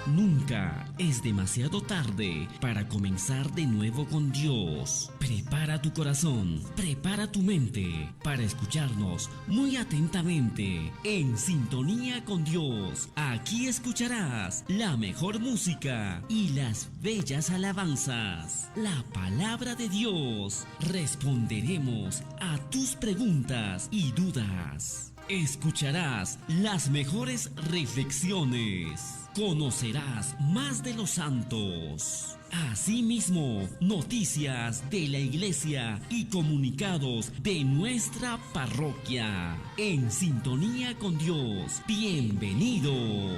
Nunca es demasiado tarde para comenzar de nuevo con Dios. Prepara tu corazón, prepara tu mente para escucharnos muy atentamente en sintonía con Dios. Aquí escucharás la mejor música y las bellas alabanzas. La palabra de Dios. Responderemos a tus preguntas y dudas. Escucharás las mejores reflexiones. Conocerás más de los santos. Asimismo, noticias de la iglesia y comunicados de nuestra parroquia. En sintonía con Dios. Bienvenidos.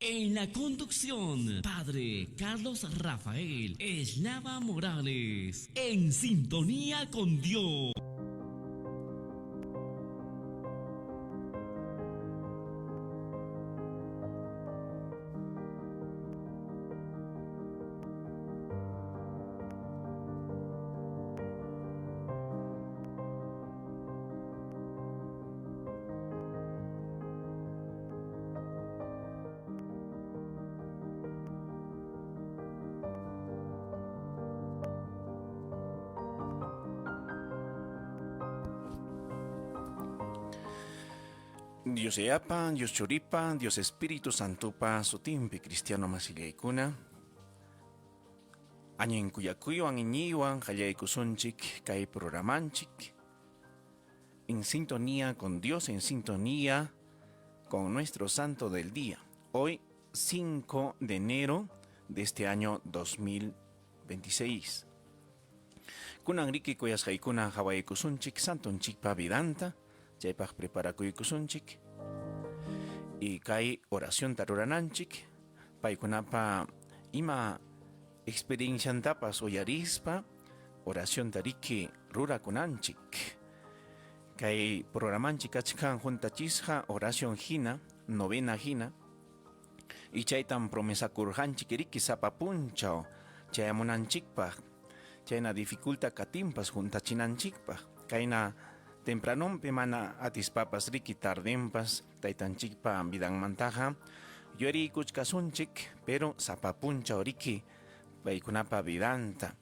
En la conducción, Padre Carlos Rafael Eslava Morales. En sintonía con Dios. Dios Yayapa, Dios Churipa, Dios Espíritu Santopa sutinpi cristiano masillaykuna. Añin kuyakuywan iñiywan qallaykusunchik kay programanchik. En sintonía con Dios, en sintonía con nuestro santo del día. Hoy 5 de enero de este año 2026. Kunan riki kuyasqaykuna hawaykusunchik santonchikpa vidanta, chaypaq preparakuykusunchik. Y kay oracionta rurananchik, paykunapa ima experienciantapas uyarispa oracionta riki rurakunanchik. Kay programanchik kachkan juntachisqa oración hina, novena hina, y chaytam promesakurqanchik riki sapa punchaw chayamunanchikpaq, chayna dificulta katinpas juntachinanchikpaq, kayna tempranonpi mana atispapas riki tardenpas taytanchikpa vidanmantaqa yuyariykuchkasunchik, pero sapa punchaw riki paykunapa vidanta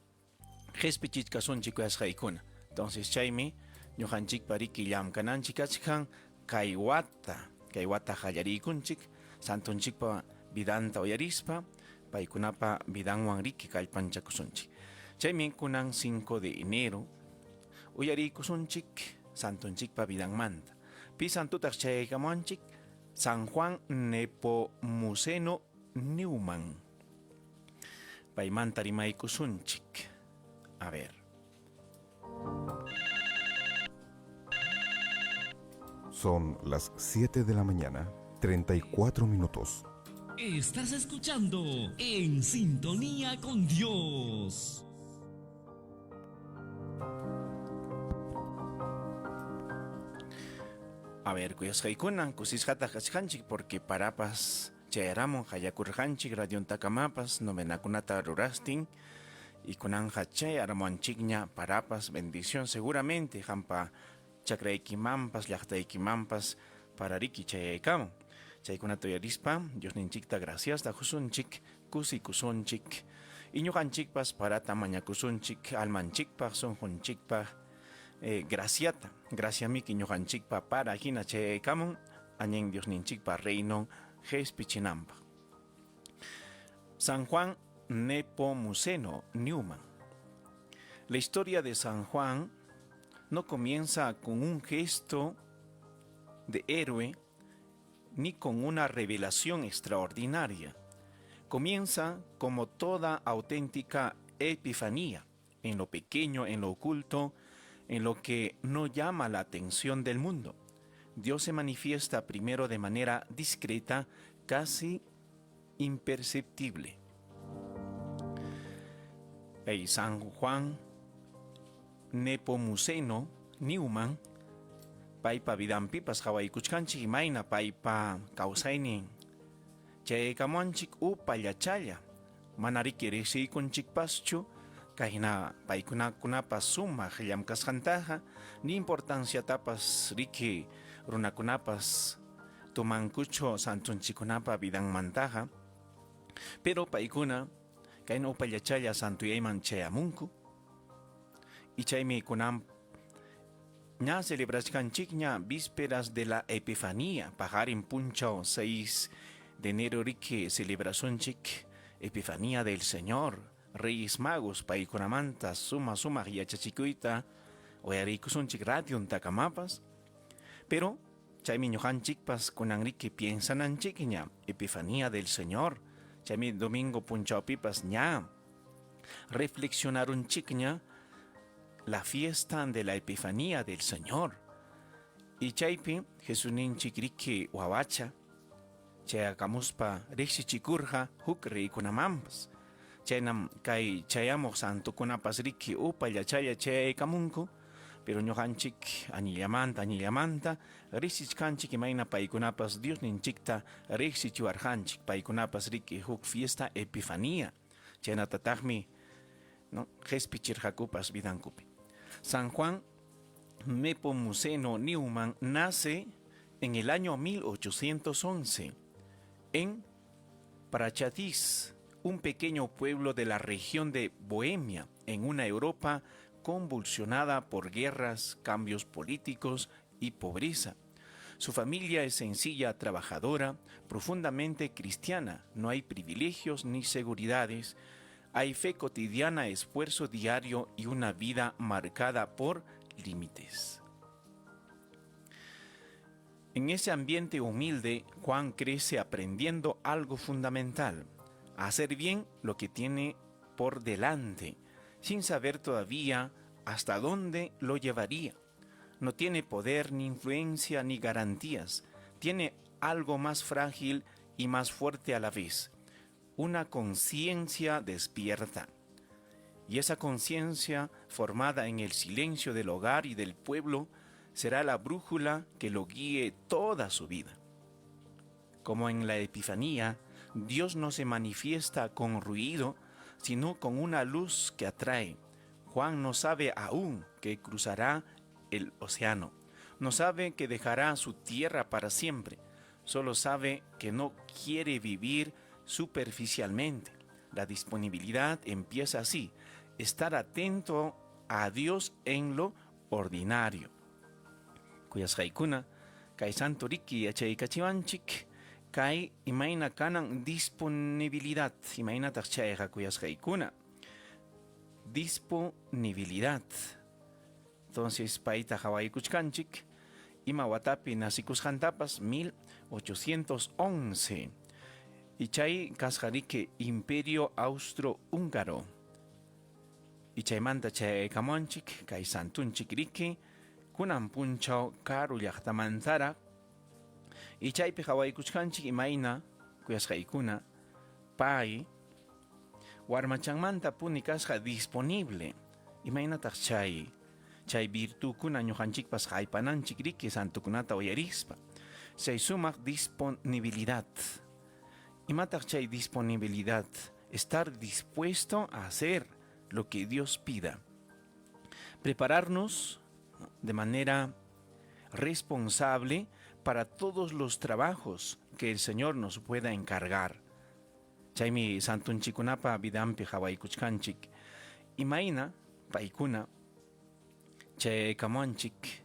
qhispichichkasunchik kuyasqaykuna. Entonces chaymi ñuqanchikpa riki llamkananchik kachkan kay wata, kay wata qallariykunchik santonchikpa vidanta uyarispa paykunapa vidanwan riki kallpanchakusunchik. Chaymi kunan 5 de enero uyariykusunchik santonchikpa vidanmanta. Pi santotaq chayaykamuwanchik? San Juan Nepomuceno Neumann. Paymanta rimaykusunchik. A ver. Son las 7 de la mañana, 34 minutos. Estás escuchando En Sintonía con Dios. A ver, kuyasqaykuna, kusisqataq kachkanchik porque parapas chayaramun qallakurqanchik radiontakamapas novenakunata rurastin y kunanja chayaramuanchikña parapas bendición seguramente hampa chakraykimanpas llaqtaykimanpas parariki chayaykamun. Chaykunata uyarispa Diosninchikta graciasta qusunchik, kusikusunchik y ñuqanchikpas parata mañakusunchik almanchikpaq sunqunchikpaq graciata, gracia miki ñuqanchikpa para hina chayaykamun añin Diosninchikpa reinon qhispichinanpaq. San Juan Nepomuceno Neumann. La historia de San Juan no comienza con un gesto de héroe ni con una revelación extraordinaria. Comienza como toda auténtica epifanía, en lo pequeño, en lo oculto, en lo que no llama la atención del mundo. Dios se manifiesta primero de manera discreta, casi imperceptible. Ey, San Juan Nepomuceno Neumann paypa vidanpipas qhawaykuchkanchik imayna paypa kawsaynin chayaykamuwanchik upallachalla mana riki riqsiykunchikpaschu kayna paykunakunapas sumaq llamkasqantaqa ni importanciatapas riki. runakunapas tumankuchu santunchikunapa vidanmantaqa, pero paykuna kayna upallachalla santuyayman chayamunku. Y chaymi kunan ña celebrachkanchikña vísperas de la Epifanía, paqarin punchaw 6 de enero riki celebrasunchik Epifanía del Señor, Reyes Magos paykunamanta suma sumaq yachachikuyta uyariykusunchik radiontakamapas, pero chaymi ñuqanchikpas kunan riki piensananchikña Epifanía del Señor, chaymi domingo punchawpipas ña reflexionarunchikña la fiesta de la Epifanía del Señor. Y chaypi Jesusninchik riki wawacha chayakamuspa riqsichikurqa huk reykunamanpas. Chaynam kay chayamuq santukunapas riki upallachalla chayaykamunku, pero ñuqanchik añillamanta añillamanta riqsichkanchik imayna paykunapas Diosninchikta riqsichiwarqanchik, paykunapas riki huk fiesta Epifanía. Chaynatataqmi, no, qespichirqakupas vidankupi. San Juan Nepomuceno Neumann nace en el año 1811 en Prachatice, un pequeño pueblo de la región de Bohemia, en una Europa convulsionada por guerras, cambios políticos y pobreza. Su familia es sencilla, trabajadora, profundamente cristiana. No hay privilegios ni seguridades. Hay fe cotidiana, esfuerzo diario y una vida marcada por límites. En ese ambiente humilde, Juan crece aprendiendo algo fundamental: a hacer bien lo que tiene por delante, sin saber todavía hasta dónde lo llevaría. No tiene poder, ni influencia, ni garantías. Tiene algo más frágil y más fuerte a la vez: una conciencia despierta. Y esa conciencia, formada en el silencio del hogar y del pueblo, será la brújula que lo guíe toda su vida. Como en la Epifanía, Dios no se manifiesta con ruido, sino con una luz que atrae. Juan no sabe aún que cruzará el océano. No sabe que dejará su tierra para siempre. Solo sabe que no quiere vivir superficialmente. La disponibilidad empieza así: estar atento a Dios en lo ordinario. Kuyasqaykuna, kay santo riki yachaykachiwanchik kay imayna kanan disponibilidad, imaynataq chayqa, kuyasqaykuna? Disponibilidad. Entonces payta qhawaykuchkanchik ima watapi nasikusqantapas, 1811, y chay kasqa riki Imperio Austro-Húngaro. Y chaymanta chayaykamunchik kay santunchik riki kunan punchaw karu llaqtamantaraq, y chaypi qhawaykuchkanchik imayna, kuyasqaykuna, pay warmachanmanta puni kasqa disponible. Imaynataq chay? Chay virtuukuna ñuqanchikpas haypananchik riki santukunata uyarispa. Chay sumaq disponibilidad. Imataq chay disponibilidad? Estar dispuesto a hacer lo que Dios pida. Prepararnos de manera responsable para todos los trabajos que el Señor nos pueda encargar. Chaymi santunchikunapa vidanpi qhawaykuchkanchik imayna paykuna chayaykamunchik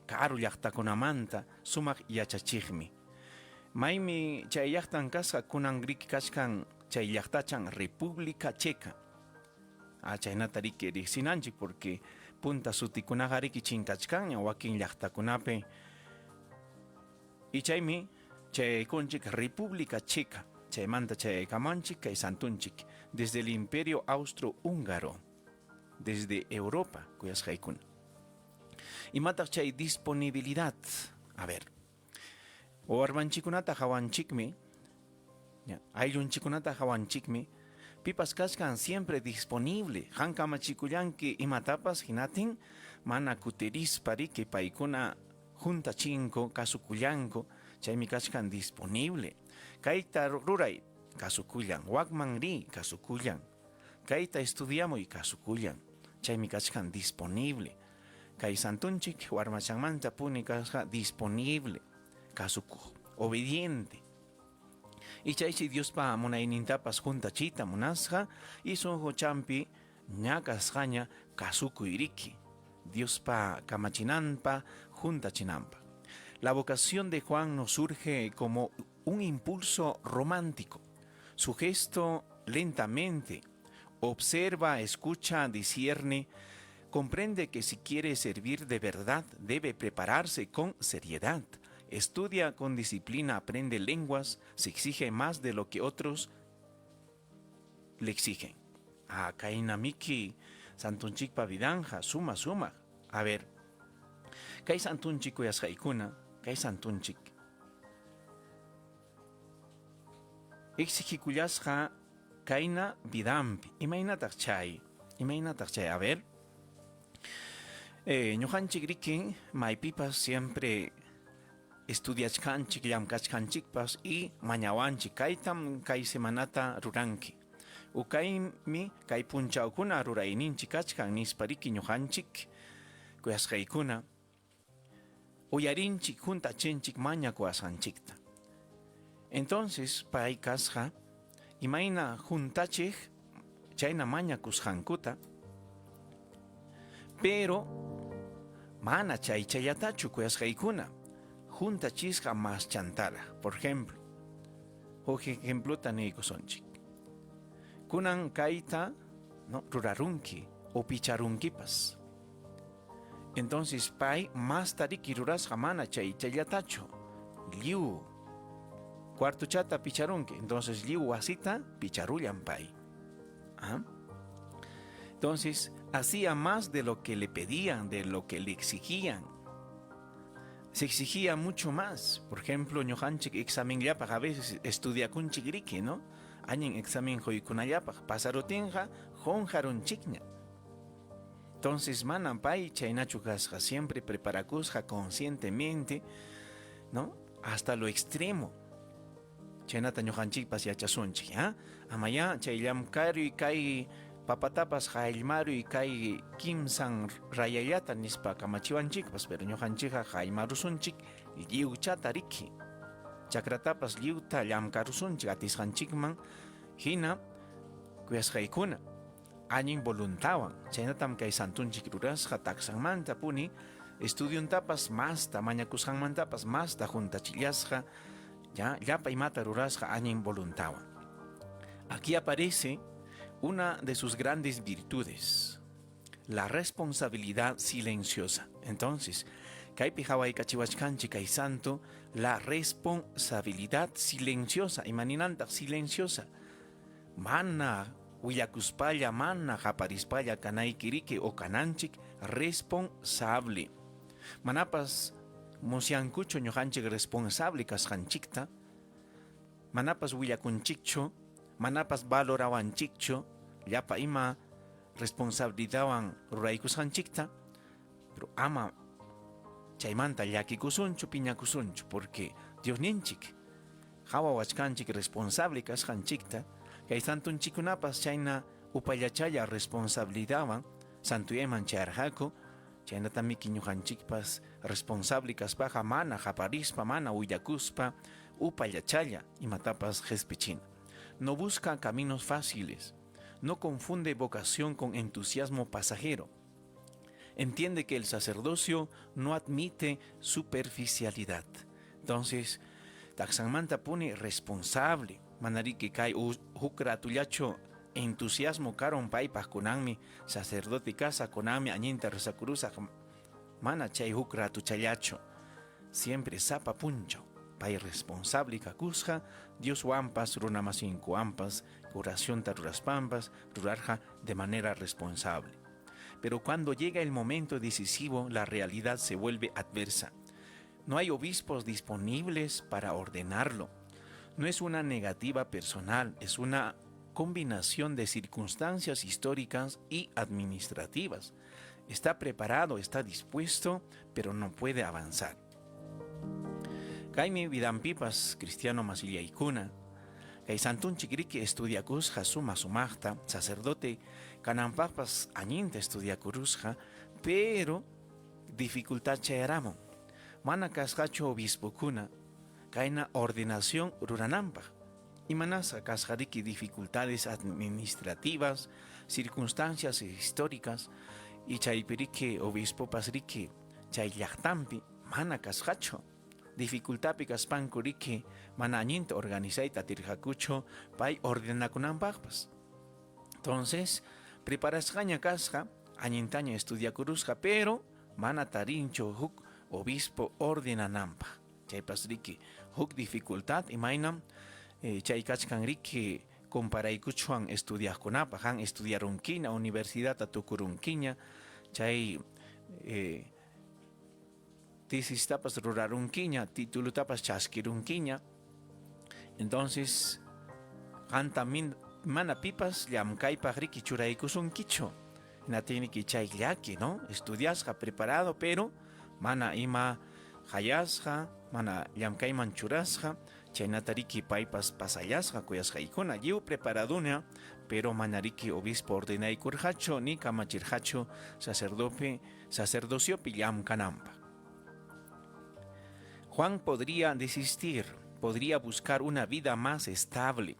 karu llaqtakunamanta. Sumaq yachachiqmi. Maymi chay llaqtan kasqa? Kunan riki kachkan chay llaqtachan República Checa. Ah, chaynata riki riqsinanchik, porque punta sutikunaqa riki chinkachkanña wakin llaqtakunapi. Y chaymi chayaykunchik República Checa. Chaymanta chayaykamunchik kay santunchik desde el Imperio Austro-Húngaro, desde Europa, kuyasqaykuna. Imataq chay disponibilidad? A ver, warmanchikunata hawanchikmi, ayllunchikunata hawanchikmi, pipas kachkan siempre disponible. Qan kamachikullanki imatapas, hinatin mana kutirispa riki paykuna huntachinku, kasukullanku. Chaymi kachkan disponible. Kayta ruray, kasukullan. Wakman ri, kasukullan. Kayta estudiamuy, kasukullan. Chaymi kachkan disponible. Kay santunchik warmachanmanta puni kasqa disponible, kasukuq, obediente. Y chaysi Diospa munaynintapas huntachiyta munasqa y sunquchanpi ña kasqaña kasukuy riki, Diospa kamachinanpa huntachinanpa. La vocación de Juan no surge como un impulso romántico. Su gesto lentamente observa, escucha, discierne, comprende que si quiere servir de verdad debe prepararse con seriedad. Estudia con disciplina, aprende lenguas, se exige más de lo que otros le exigen. Ah, kaynamiki santunchikpa vidanja, suma suma. A ver, kay santunchik kuyasqaykuna, kay santunchik. Exigikullasqa kayna vidampi. Imaynataq chay? Imaynataq chay? A ver. Ñuqanchik riki maypipas siempre estudiachkanchik, llamkachkanchikpas y mañawanchik kaytam kay semanata ruranki. Ukaymi kay punchawkuna rurayninchik kachkan nispa riki ñuqanchik kuyasqaykuna uyarinchik huntachinchik mañakuwasqanchikta. Entonces pay kasqa imayna huntachiq chayna mañakusqankuta, pero mana chaychallatachu kuyasqaykuna huntachisqa maschantaraq. Por ejemplo, huk ejemplota niykusunchik. Kunan kayta no rurarunki o picharunkipas. Entonces pay masta riki rurasqa mana chaychallatachu. Lliw cuartochata picharunki. Entonces lliw wasita picharullan pay. ¿Ah? Entonces hacía más de lo que le pedían, de lo que le exigían. Se exigía mucho más. Por ejemplo, ñuqanchik examenllapaq a veces estudiakunchik riki, ¿no? Allin examen quykunallapaq pasarutinqa qunqarunchikña. Entonces manam pay chaynachu kasqa, siempre preparakusqa conscientemente, ¿no? Hasta lo extremo. Chaynata ñuqanchikpas yachasunchik, ¿ah? Amayá chay llamkaruy kay papatapas hallmaruy kay kimsan rayallata nispa kamachiwanchikpas, pero ñuqanchikqa hallmarusunchik lliwchata riki. Chakratapas lliwta llamkarusunchik atisqanchikman hina kuyasqaykuna. Allin voluntawan, chaynatam kay santunchik rurasqa taksanmanta puni estudiontapas masta mañakusqanmantapas masta huntachillasqa, ya llapa imata rurasqa allin voluntawan. Aquí aparece una de sus grandes virtudes, la responsabilidad silenciosa. Entonces, kaypi hawaykachiwachkanchik kay santo, la responsabilidad silenciosa, imaninantaq silenciosa? Mana willakuspalla, mana qaparispalla kanayki riki o kananchik responsable. Manapas musyankuchu ñuqanchik responsable kasqanchikta, manapas willakunchikchu, manapas valorawanchikchu llapa ima responsabilidadwan ruraykusqanchikta, pero ama chaymanta llakikusunchu, piñakusunchu, porque Diosninchik qhawawachkanchik responsable kasqanchikta, kay santunchikkunapas chayna upallachalla responsabilidadwan santuyayman chayarqaku, chaynatamiki ñuqanchikpas responsable kaspaqa mana qaparispa, mana willakuspa, upallachalla imatapas qespichina. No busca caminos fáciles, no confunde vocación con entusiasmo pasajero. Entiende que el sacerdocio no admite superficialidad. Entonces, taksanmanta puni responsable. Manariki kay huk ratullachu entusiasmo karun paypaq kunanmi sacerdote kasaq, kunanmi allinta rezakurusaq, mana chay huk ratuchallachu. Siempre sapa punchaw pay responsable kakusqa, Dioswanpas runamasinkuwanpas oracionta ruraspanpas rurarqa de manera responsable. Pero cuando llega el momento decisivo, la realidad se vuelve adversa. No hay obispos disponibles para ordenarlo. No es una negativa personal, es una combinación de circunstancias históricas y administrativas. Está preparado, está dispuesto, pero no puede avanzar. Kaymi vidanpipas cristiano masillaykuna, kay santunchik riki estudiakusqa suma sumaqta, sacerdote kananpaqpas allinta estudiakurusqa, pero dificultad chayaramun. Mana kasqachu obispokuna kayna ordenación rurananpaq. Imanasqa kasqariki dificultades administrativas, circunstancias históricas y chaypiriki obispopas riki chay llaqtanpi mana kasqachu. Dificultadpi kaspanku riki mana allinta organizayta atirqakuchu pay ordenakunanpaqpas. Entonces, preparasqaña kasqa, allintaña estudiakurusqa, pero mana tarinchu huk obispo ordenananpaq. Chaypas riki huk dificultad imaynam chay kachkan riki comparaykuchwan estudiaqkunapaq, han estudiarunkiña, universidadta tukurunkiña, chay tesistapas rurarunkiña, titulotapas chaskirunkiña. Entonces, qanta mana pipas llamkaypaq riki churaykusunkichu. Hinaptinriki chay llaki, ¿no? Estudiasqa, preparado, pero mana ima hayasqa, mana llamkayman churasqa, chaynata riki paypas pasallasqa kuyasqaykuna, lliw preparaduña, pero mana riki obispo ordenaykurqachu ni kamachirqachu sacerdote sacerdociopi llamkananpaq. Juan podría desistir, podría buscar una vida más estable.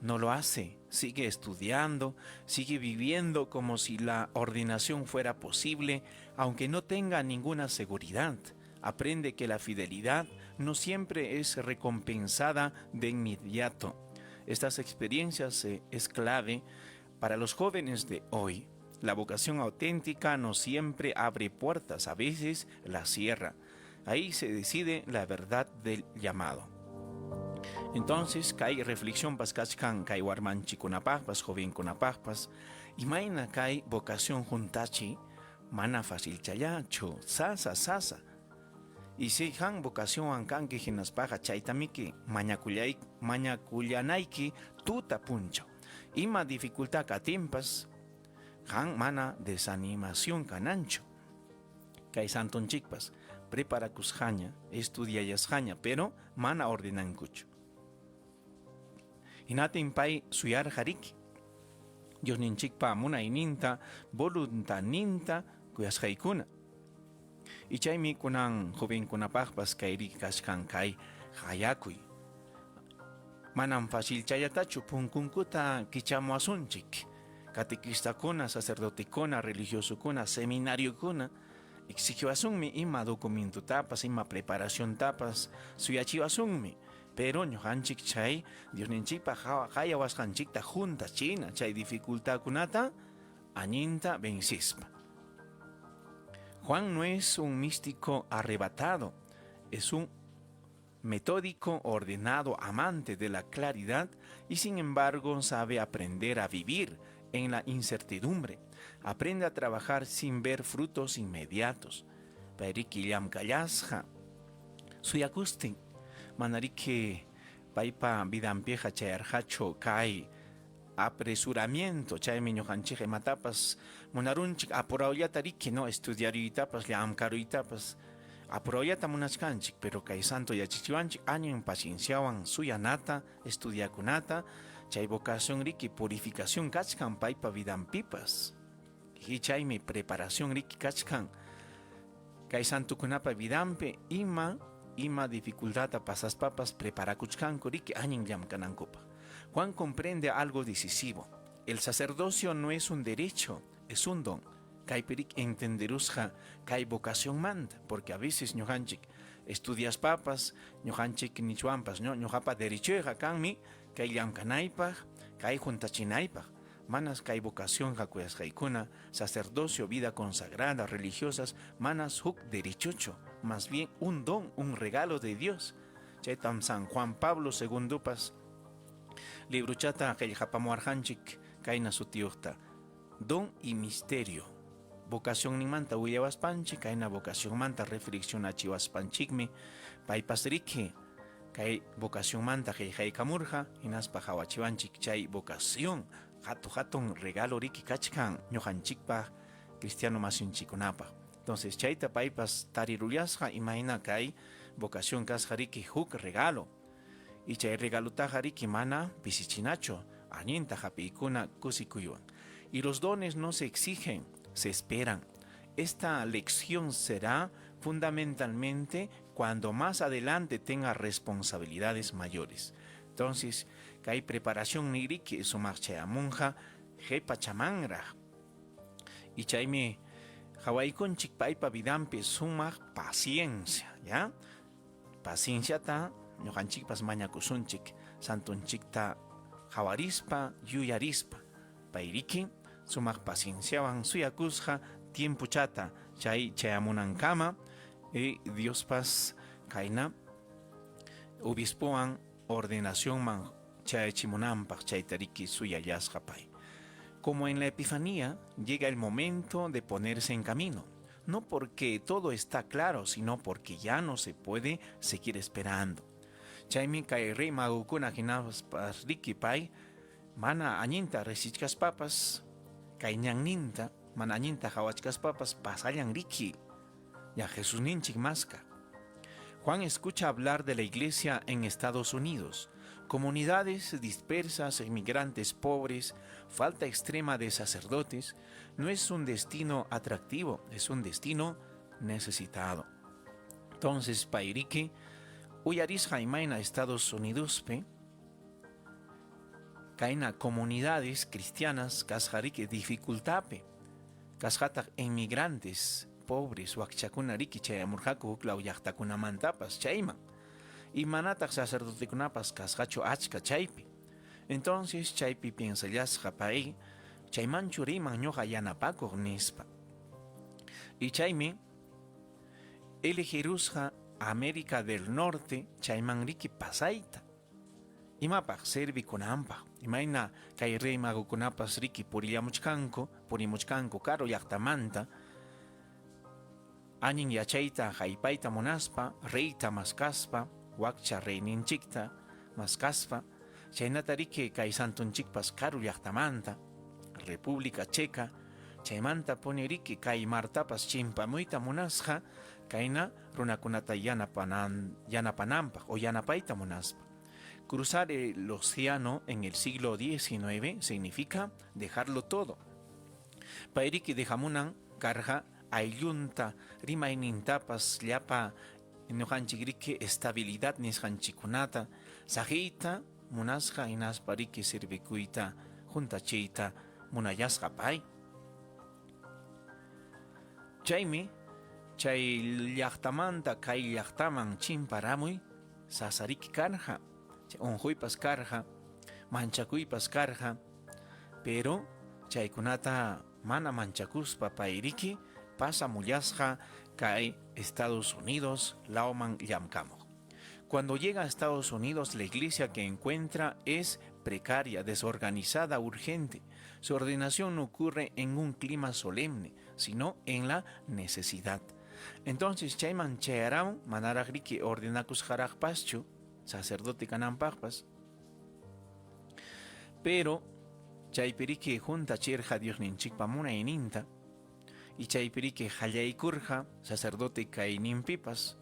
No lo hace, sigue estudiando, sigue viviendo como si la ordenación fuera posible, aunque no tenga ninguna seguridad. Aprende que la fidelidad no siempre es recompensada de inmediato. Estas experiencias es clave para los jóvenes de hoy. La vocación auténtica no siempre abre puertas, a veces las cierra. Ahí se decide la verdad del llamado. Entonces, kay reflexión pas kachkan kay warmanchikunapaqpas, jovenkunapaqpas, imayna kay vocación huntachi mana facilchallachu, sasa, sasa. Y si han vocación kanki hinaspaqa chaytamiki mañakullanayki tuta punchaw. Ima dificultad katinpas, han mana desanimación kananchu. Kay santonchikpas preparakusqaña, estudiayasqaña, pero mana ordenankuchu. Hinatin pay suyarqa riki. Diosninchikpa munayninta, voluntaninta kuyasqaykuna. Y chaymi kunan jovenkunapaqpas kayri kachkan kay hayakuy. Manam facilchallatachu punkunkuta kichamuwasunchik. Catequistakuna, sacerdotekuna, religiosokuna, seminariokuna exigiwasunmi ima documentotapas, ima preparaciontapas suyachiwasunmi. Pero ñuqanchik chay Diosninchikpa hayawasqanchikta huntachina chay dificultadkunata allinta vencispa. Juan no es un místico arrebatado, es un metódico, ordenado, amante de la claridad y sin embargo sabe aprender a vivir en la incertidumbre. Aprende a trabajar sin ver frutos inmediatos. Payriki llamkallasqa suyakustin manariki paypa vidanpiqa chayarqachu kay apresuramiento chaymi ñuqanchik imatapas munarunchik apurawllata riki no estudiaruytapas llamkaruytapas apurawllata munachkanchik, pero kay santo yachachiwanchik allin pacienciawan suyanata estudiakunata chay vocación riki purificación kachkan paypa vidanpipas y chaymi preparación riki kachkan kay santukunapa vidanpi ima dificultadta pasaspapas preparakuchkanku riki allin llamkanankupaq. Juan comprende algo decisivo. El sacerdocio no es un derecho, es un don. Kaypi entenderusqa kay vocación manta, porque a veces ñuqanchik estudiaspapas, ñuqanchik nichwanpas, ¿no? Ñuqapa derechoyqa kanmi kay llamkanaypaq, kay huntachinaypaq. Manas kay vocación kuyasqaykuna, sacerdocio, vida consagrada, religiosas, manas huk derechocho, más bien un don, un regalo de Dios. Chaytam San Juan Pablo II libruchata qillqapamuwarqanchik kayna sutiyuqta, don y misterio. Vocación ninmanta willawaspanchik, kayna vocacionmanta reflexionachiwaspanchikmi, paypas riki kay vocacionmanta qillqaykamurqa, hinaspa qawachiwanchik chay vocación hatu hatun regalo riki kachkan ñuqanchikpaq cristiano masinchikunapaq. Entonces chayta paypas tarirullasqa imayna kay vocación kasqa riki huk regalo. Y chay regalutaqa riki mana pisichinachu, allinta hapiykuna kusikuywan. Y los dones no se exigen, se esperan. Esta lección será fundamentalmente cuando más adelante tenga responsabilidades mayores. Entonces, kay preparación niriki sumaq chayamunqa qhipa chamanraq. Y chaymi qhawaykunchik paypa vidanpi sumaq paciencia, ¿ya? Pacienciata ñuqanchikpas mañakusunchik santonchikta qhawarispa, yuyarispa. Payriki sumaq pacienciawan suyakusqa tiempochata chay chayamunankama y Diospas kayna obispowan ordenacionman chayachimunanpaq chaytariki suyallasqa pay. Como en la Epifanía, llega el momento de ponerse en camino, no porque todo está claro, sino porque ya no se puede seguir esperando. Chaymi kay rey magokuna hinaspas riki pay mana allinta riqsichkaspapas kay ñanninta mana allinta qhawachkaspapas pasallan riki ya Jesusninchik maska. Juan escucha hablar de la iglesia en Estados Unidos, comunidades dispersas, inmigrantes pobres, falta extrema de sacerdotes. No es un destino atractivo, es un destino necesitado. Entonces, payriki, uyarisqa imayna Estados Unidospi, kayna comunidades cristianas kasqa riki dificultadpi, kasqataq inmigrantes pobres wakchakuna riki chayamurqaku huk law llaqtakunamantapas chayman. Y manataq sacerdotekunapas kasqachu achka chaypi. Entonces chaypi piensallasqa pay, chaymanchu riman ñuqa yanapakuq nispa. Y chaymi elegirusqa América del Norte chayman riki pasayta. Imapaq servikunanpaq, imayna kay rey magokunapas riki purillamuchkanku, purimuchkanku karu llaqtamanta, allin yachayta haypayta munaspa, reyta maskaspa, wakcha reyninchikta maskaspa, chaynata riki kay santonchikpas karu llaqtamanta, República Checa, chaymanta puni riki kay martapas chimpamuyta munasqa, kayna runakunata yanapananpaq o yanapayta munaspa. Cruzar el océano en el siglo XIX significa dejarlo todo. Payriki dejamunan karqa ayllunta rimaynintapas llapa ñuqanchik riki estabilidad nisqanchikkunata saqiyta munasqa hinaspa riki servikuyta huntachiyta munallasqa pay. Chaymi chay llaqtamanta kay llaqtaman chimparamuy sasariki karqa, unquypas karqa, manchakuypas karqa, pero chaykunata mana manchakuspa payriki pasamullasqa kay Estados Unidos lawman llamkamuq. Cuando llega a Estados Unidos, la iglesia que encuentra es precaria, desorganizada, urgente. Su ordenación no ocurre en un clima solemne, sino en la necesidad. Entonces, chayman chayaramun, manaraq riki ordenakusqaraqpaschu, sacerdote kananpaqpas. Pero chaypi riki huntachirqa Diosninchikpa munayninta, y chaypi riki qallaykurqa sacerdote kayninpipas,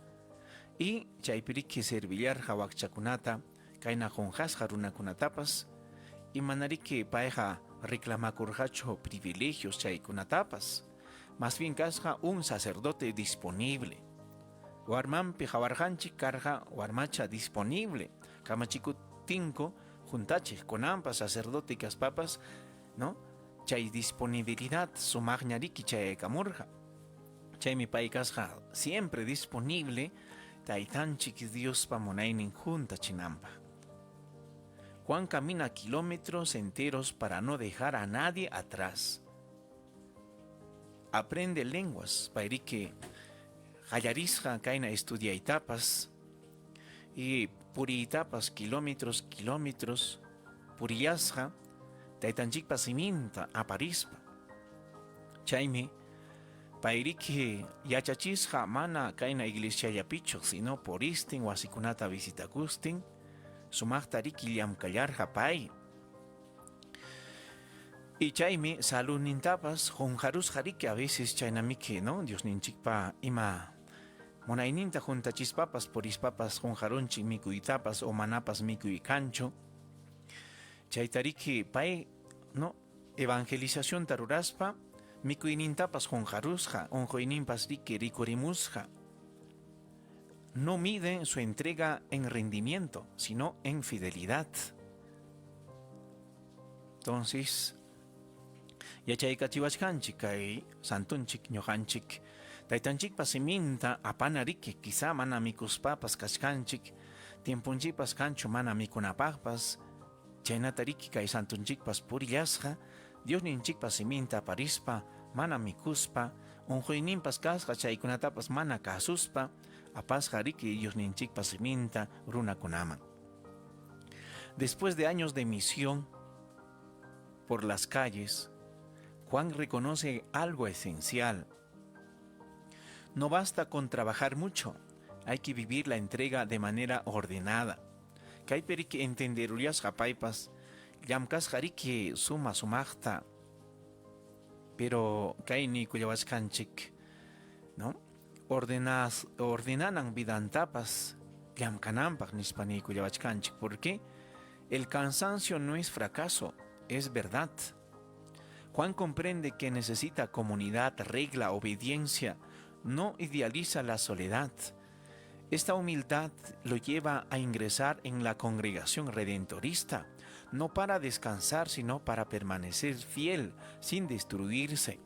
y chaypi riki servillarqa wakchakunata, kayna qunqasqa runakunatapas, y manariki payqa reclamakurqachu privilegios chaykunatapas. Más bien kasqa un sacerdote disponible. Warmanpi qawarqanchik karqa warmacha disponible. Kamachikutinku huntachik kunanpas sacerdote kaspapas, ¿no? Chay disponibilidad sumaqña riki chayaykamurqa. Chaymi pay kasqa siempre disponible taytanchik Diospa munaynin huntachinanpaq. Juan camina kilómetros enteros para no dejar a nadie atrás. Aprende lenguas, payriki qallarisqa kayna estudiaytapas y puriytapas kilómetros, kilómetros purillasqa taytanchikpa siminta aparispa. Chaymi payriki yachachisqa mana kayna iglesiallapichu, sino puristin wasikunata visitakustin, sumaqta riki llamkallarqa pay. Y chaymi saludnintapas qunqarusqa riki a veces chaynamiki, ¿no? Diosninchikpa ima munayninta huntachispapas purispapas qunqarunchik mikuytapas o manapas mikuy kanchu. Chayta riki pay, ¿no? Evangelizacionta ruraspa Mikuynintapas qunqarusqa, unquyninpas riki rikurimusqa. No mide su entrega en rendimiento, sino en fidelidad. Entonces, yachaykachiwachkanchik kay santunchik ñuqanchik taytanchikpa siminta apana riki, quizá mana mikuspapas kachkanchik, tiemponchikpas kanchu mana mikunapaqpas, chaynata riki kay santunchikpas purillasqa, Diosninchikpa siminta aparispa, mana mikuspa, unquyninpas kasqa chaykunatapas mana kasuspa, apasqa riki Diosninchikpa siminta runakunaman. Después de años de misión por las calles, Juan reconoce algo esencial. No basta con trabajar mucho, hay que vivir la entrega de manera ordenada. Kaypi riki entenderullasqa paypas llamkasqa riki suma sumaqta, pero kay niykullawachkanchik, ¿no? Ordenas, ordenanan vidantapas llamkananpaq nispa niykullawachkanchik, porque el cansancio no es fracaso, es verdad. Juan comprende que necesita comunidad, regla, obediencia, no idealiza la soledad. Esta humildad lo lleva a ingresar en la congregación redentorista, no para descansar, sino para permanecer fiel, sin destruirse.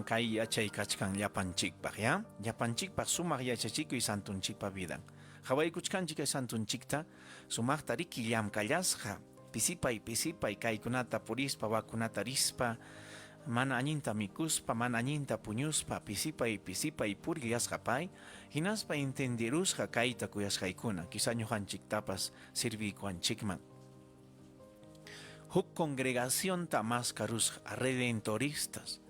Kay yachay kachkan llapanchikpaq, ya? Llapanchikpaq sumaq yachachikuy santunchikpa vidan. Qhawaykuchkanchik kay santunchikta, sumaqta riki llamkallasqa, pisipay pisipay kaykunata purispa, wakunata rispa, mana allinta mikuspa, mana allinta puñuspa, pisipay pisipay purillasqa pay, hinaspa entenderusqa kayta kuyasqaykuna, quizá ñuqanchiktapas sirviykuwanchikman. Huk congregacionta maskarusqa, redentoristas.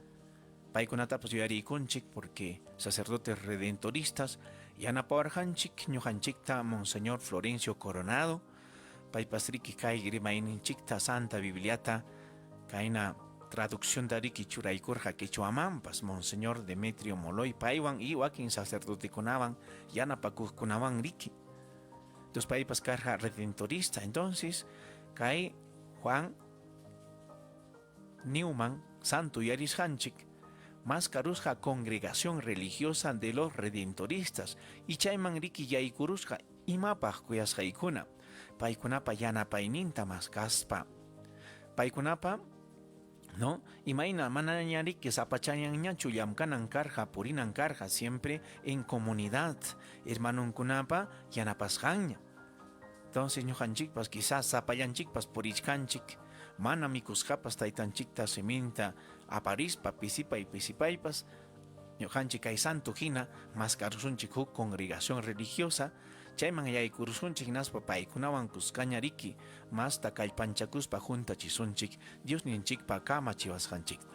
Paykunatapas yuyariykunchik porque sacerdotes redentoristas yanapawarqanchik ñuqanchikta Monseñor Florencio Coronado, paypas riki kay rimayninchikta Santa Bibliata kayna traduccionta riki churaykurqa quechuamanpas Monseñor Demetrio Moloy paywan y wakin sacerdotekunawan yanapakuqkunawan riki. Entonces paypas karqa redentorista. Entonces kay Juan Newman santo yuyarisqanchik maskarusqa congregación religiosa de los redentoristas y chayman riki yaykurusqa imapaq kuyasqaykuna paykunapa yanapayninta maskaspa paykunapa, no, imayna manaña riki sapachallanñachu llamkanan karqa purinan karqa, siempre en comunidad hermanonkunapa yanapasqanña. Entonces ñuqanchikpas quizás sapallanchikpas purichkanchik, mana mikusqapas taytanchikta siminta aparispa pisipay pisipaypas, ñuqanchik kay santo hina maskarusunchik huk congregación religiosa, chayman yaykurusunchik hinaspa paykunawan kuskaña riki masta kallpanchakuspa juntachisunchik Diosninchikpa kamachiwasqanchikta.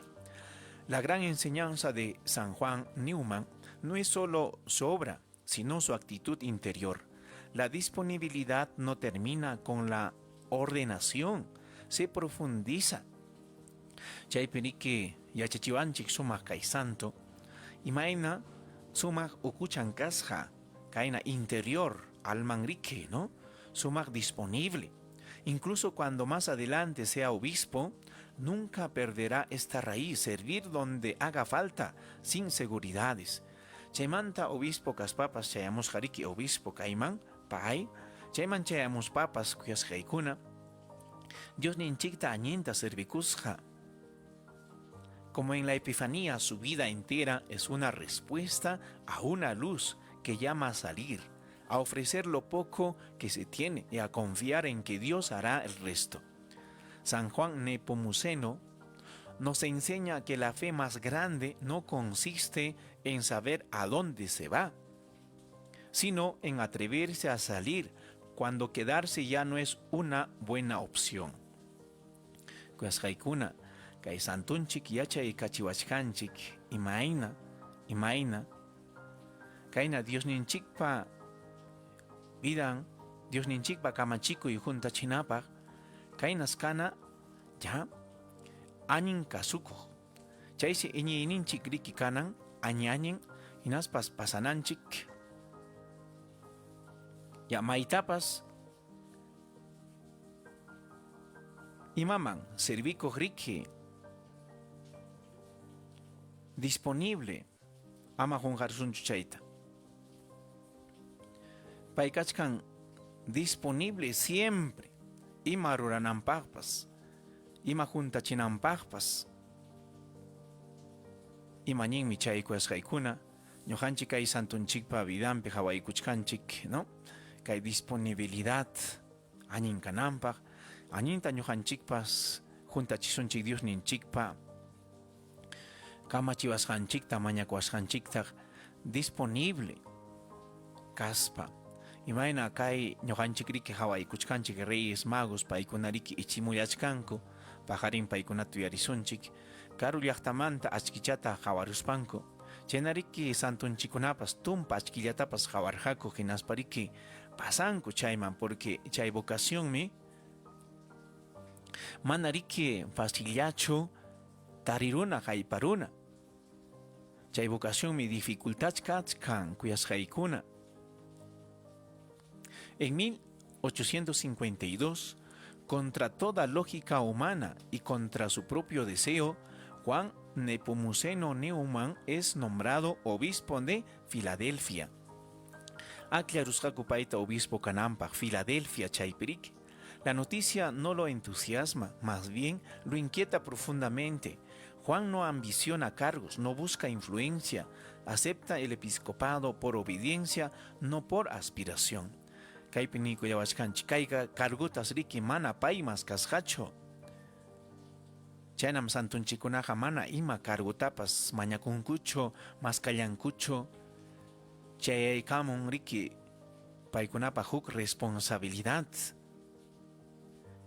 La gran enseñanza de San Juan Newman no es solo su obra, sino su actitud interior. La disponibilidad no termina con la ordenación, se profundiza. Chaypi riki yachachiwanchik sumaq kay santo, imayna sumaq ukuchan kasqa, kayna interior, alman riki, ¿no? Sumaq disponible. Incluso cuando más adelante sea obispo, nunca perderá esta raíz, servir donde haga falta, sin seguridades. Chaymanta obispo kaspapas chayamusqa riki obispo kayman, pay, chayman chayamuspapas kuyasqaykuna, Diosninchikta allinta servikusqa. Como en la Epifanía, su vida entera es una respuesta a una luz que llama a salir, a ofrecer lo poco que se tiene y a confiar en que Dios hará el resto. San Juan Nepomuceno nos enseña que la fe más grande no consiste en saber a dónde se va, sino en atreverse a salir cuando quedarse ya no es una buena opción. Kuyasqaykuna, kay santunchik yachaykachiwachkanchik imayna, imayna, kayna Diosninchikpa vidan, Diosninchikpa kamachikuy juntachinapaq, kaynas kana ya allin kasukuq. Chaysi iñiyninchik riki kanan añañin hinaspas pasananchik ya maytapas imaman servikuq riki. Disponible. Ama qunqarusunchu chayta. Pay kachkan disponible siempre ima rurananpaqpas, ima huntachinanpaqpas. Ima ñinmi chay kuyasqaykuna, ñuqanchik kay santonchikpa vidanpi qawaykuchkanchik, no? Kay disponibilidad allin kananpaq, allinta ñuqanchikpas huntachisunchik Diosninchikpa kamachiwasqanchikta, mañakuwasqanchiktaq disponible kaspa. Imayna kay ñuqanchikriki qawaykuchkanchik Reyes Magos paykunariki ichimullachkanku, paqarin paykunata yuyarisunchik, karu llaqtamanta achkichata qawaruspanku. Chaynariki santonchikkunapas tumpa achkillatapas qawarqaku hinaspariki pasanku chayman porque chay vocacionmi manariki facillachu tariruna hayparuna. Chay vocacionmi dificultad kachkan kuyasqaykuna. En 1852, contra toda lógica humana y contra su propio deseo, Juan Nepomuceno Neumann es nombrado obispo de Filadelfia. Akllarusqaku payta obispo kananpaq Filadelfia chaypirik. La noticia no lo entusiasma, más bien lo inquieta profundamente. Juan no ambiciona cargos, no busca influencia, acepta el episcopado por obediencia, no por aspiración. Kaypi niykullawachkanchik, kayqa cargutas riki mana paymas kasqachu. Chaynam santonchikkunaqa mana ima cargutapas mañakunkuchu, maskallankuchu. Chayaykamun riki paykunapaq huk responsabilidad.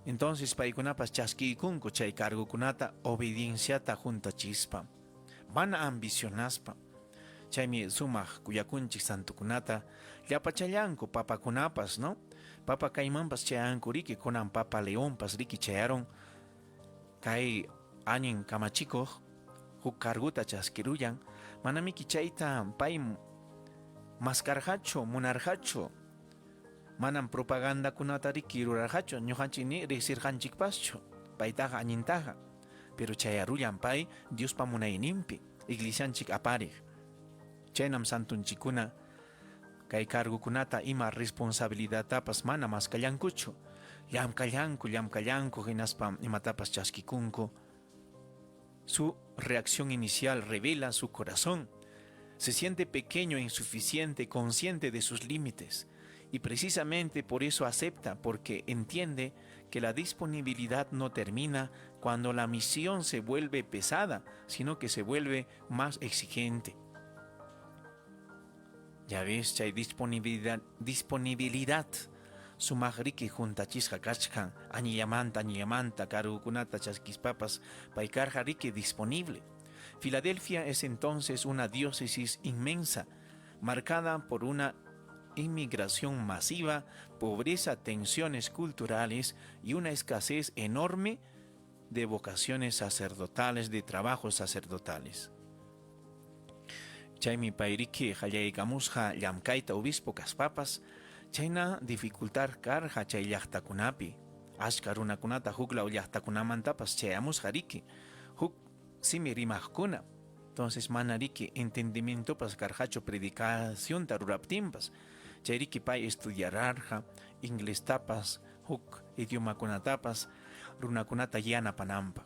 Entonces paykunapas chaskiykunku chay cargukunata obedienciata huntachispa, mana ambicionaspa. Chaymi sumaq kuyakunchik santukunata llapachallanku papakunapas, no? Papa kaymanpas chayanku riki, kunan papa Leonpas riki chayarun kay allin kamachikuq huk carguta chaskirullan, manamiki chayta pay maskarqachu, munarqachu. Manam propagandakunata riki rurarqachu, ñuqanchik ni riqsirqanchikpaschu, paytaqa allintaqa. Pero chayarullan pay Diospa munayninpi, iglesianchik apariq. Chaynam santonchikkuna kay cargukunata ima responsabilidadtapas mana maskallankuchu. Llamkallanku, llamkallanku hinaspa imatapas chaskikunku. Su reacción inicial revela su corazón. Se siente pequeño, insuficiente, consciente de sus límites. Y precisamente por eso acepta, porque entiende que la disponibilidad no termina cuando la misión se vuelve pesada, sino que se vuelve más exigente. Ya ves, chay disponibilidad, disponibilidad sumaq riki huntachisqa kachkan, añillamanta, añillamanta, cargukunata chaskispapas, pay karqa riki disponible. Filadelfia es entonces una diócesis inmensa, marcada por una inmigración masiva, pobreza, tensiones culturales y una escasez enorme de vocaciones sacerdotales, de trabajos sacerdotales. Chaymi payriki qallaykamusqa llamkayta obispo kaspapas, chayna dificultad karqa chay llaqtakunapi. Achka runakunata huklaw llaqtakunamantapas chayamusqa riki, huk simi rimaqkuna. Entonces mana riki entendimientopas karqachu predicacionta ruraptinpas. Chayriki pay estudiararqa inglestapas, huk idiomakunatapas runakunata yanapananpaq.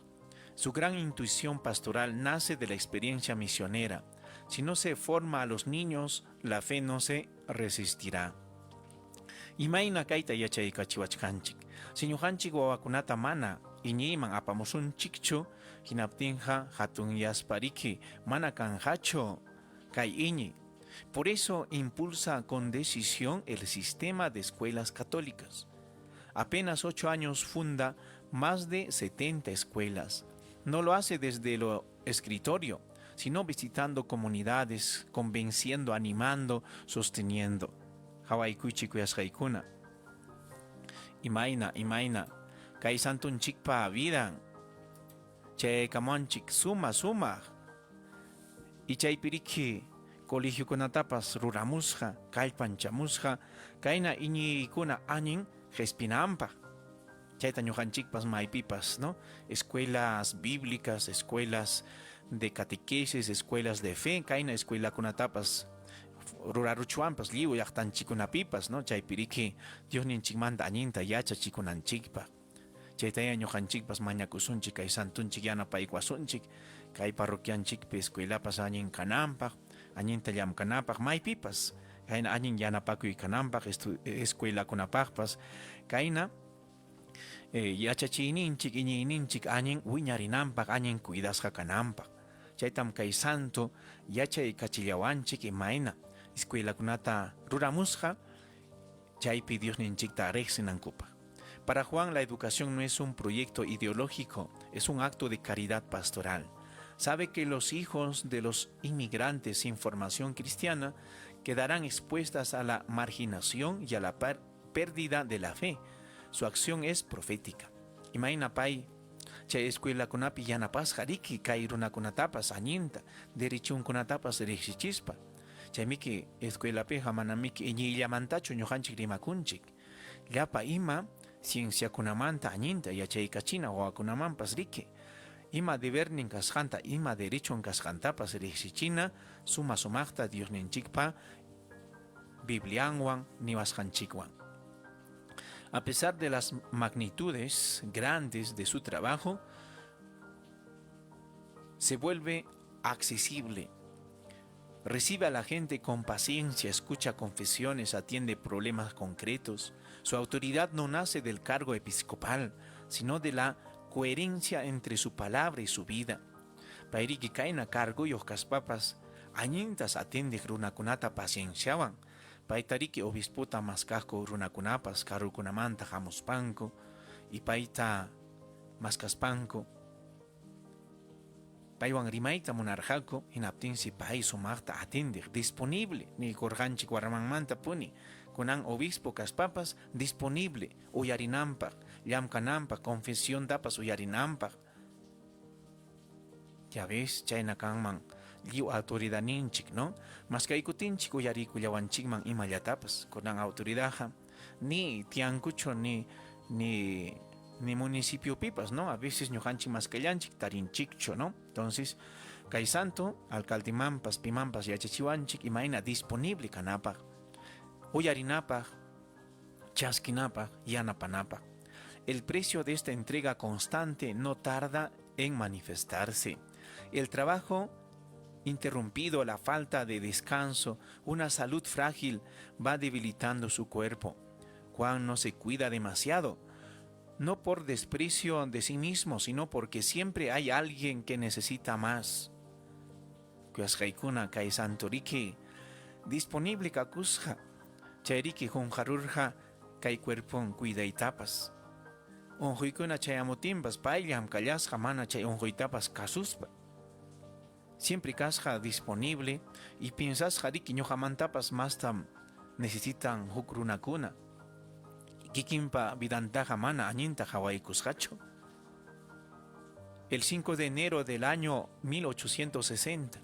Su gran intuición pastoral nace de la experiencia misionera. Si no se forma a los niños, la fe no se resistirá. Imayna kayta yachaykachiwachkanchik. Si ñuqanchik wawakunata mana iñiyman apamusunchikchu, hinaptinqa hatunyaspariki mana kanqachu kay iñiy. Por eso impulsa con decisión el sistema de escuelas católicas. Apenas 8 años funda más de 70 escuelas. No lo hace desde lo escritorio, sino visitando comunidades, convenciendo, animando, sosteniendo. Hawaykuychik kuyasqaykuna. Imayna, imayna, kay santunchikpa vidan. Chayaykamunchik suma sumaq. Y chaypiriki colegiokunatapas ruramusqa, kallpanchamusqa, kayna iñiykuna allin qhispinanpaq. Chayta ñuqanchikpas maypipas, ¿no? Escuelas bíblicas, escuelas de catequesis, escuelas de fe, kayna escuelakunatapas ruraruchwanpas lliw llaqtanchikkunapipas, no? Chaypiriki Diosninchikmanta allinta yachachikunanchikpaq. Chaytayá ñuqanchikpas mañakusunchik kay santunchik yanapaykuwasunchik kay parroquianchikpi escuelapas allin kananpaq, allinta llamkanapaq, maypipas kayna allin yanapakuy kananpaq escuelakunapaqpas kayna eh, yachachiyninchik, iñiyninchik allin wiñarinanpaq, allin cuidasqa kananpaq. Chaytam kay santo yachay kachillawanchik imayna escuelakunata ruramusqa chaypi Diosninchikta riqsinankupaq. Para Juan la educación no es un proyecto ideológico, es un acto de caridad pastoral. Sabe que los hijos de los inmigrantes sin formación cristiana quedarán expuestas a la marginación y a la pérdida de la fe. Su acción es profética. Imayna pay chay escuelakunapi yanapasqa riki kay runakunatapas allinta derechunkunatapas riqsichispa. Chaymiki escuelapiqa manamiki iñiyllamantachu ñuqanchik rimakunchik. Llapa ima cienciakunamanta allinta yachaykachina wawakunamanpas riki. Ima debernin kasqanta, ima derechon kasqantapas riqsichina suma sumaqta Diosninchikpa Biblianwan niwasqanchikwan. A pesar de las magnitudes grandes de su trabajo, se vuelve accesible. Recibe a la gente con paciencia, escucha confesiones, atiende problemas concretos. Su autoridad no nace del cargo episcopal, sino de la coherencia entre su palabra y su vida. Payriki kayna cargoyuq kaspapas allintas atiendeq runakunata pacienciawan. Paytariki obispota maskaqku runakunapas karukunamanta hamuspanku y payta maskaspanku paywan rimayta munarqaku, hinaptinsi pay sumaqta atindiq, disponible niykurqanchik warmanmantapuni, kunan obispo kaspapas disponible uyarinanpaq, llamkananpaq, confesiontapas uyarinanpaq. Ya ves, chayna kanman lliw autoridadninchik, no? Maskaykutinchik uyariykullawanchikman imallatapas, kunan autoridadqa ni tiyankuchu ni ni ni municipiopipas, no? A veces ñuqanchik maskallanchik tarinchikchu, no? Entonces, kay santo alcaldemanpas pimanpas yachachiwanchik imayna disponible kanapaq, uyarinapaq, chaskinapaq, yanapanapaq. El precio de esta entrega constante no tarda en manifestarse. El trabajo interrumpido, la falta de descanso, una salud frágil va debilitando su cuerpo. Juan no se cuida demasiado, no por desprecio de sí mismo, sino porque siempre hay alguien que necesita más. Kuyasqaykuna kay santoriki disponible kakusqa, chayriki qunqarurqa kay cuerpon cuidaytapas. Unquykuna chayamutinpas payllam kallasqa mana chay unquytapas kasuspa. Siempre kasqa disponible y piensasqa riki ñuqamantapas mastam necesitan huk runakuna. Kikinpa vidantaqa mana allinta qawaykusqachu. El 5 de enero del año 1860,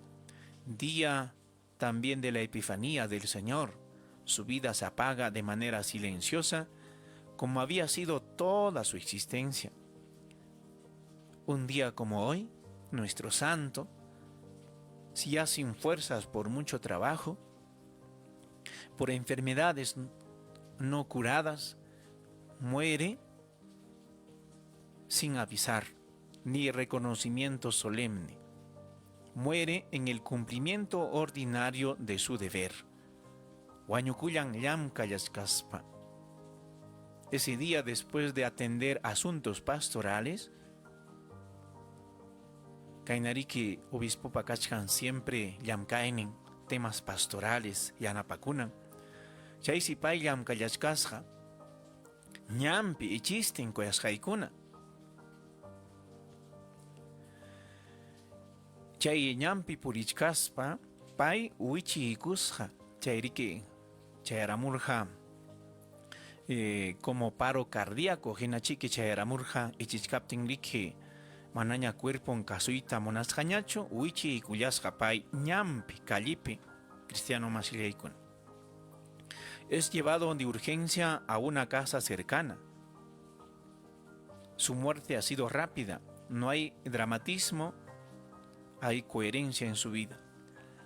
día también de la Epifanía del Señor, su vida se apaga de manera silenciosa, como había sido toda su existencia. Un día como hoy, nuestro santo, si ya sin fuerzas por mucho trabajo, por enfermedades no curadas, muere sin avisar ni reconocimiento solemne. Muere en el cumplimiento ordinario de su deber. Wañukullan llamkallachkaspa. Ese día, después de atender asuntos pastorales, kaynariki obispopa kachkan siempre llamkaynin temas pastorales yanapakunan. Chaysi pay llamkallachkasqa ñanpi ichistin kuyasqaykuna. Chay ñanpi purichkaspa pay wichiykusqa chayriki chayaramurqa eh, como paro cardíaco hinachiki chayaramurqa ichichkaptin riki manaña cuerpon kasuyta munasqañachu wichiykullasqa pay ñanpi callepi cristiano masillaykuna. Es llevado de urgencia a una casa cercana. Su muerte ha sido rápida, no hay dramatismo. Hay coherencia en su vida.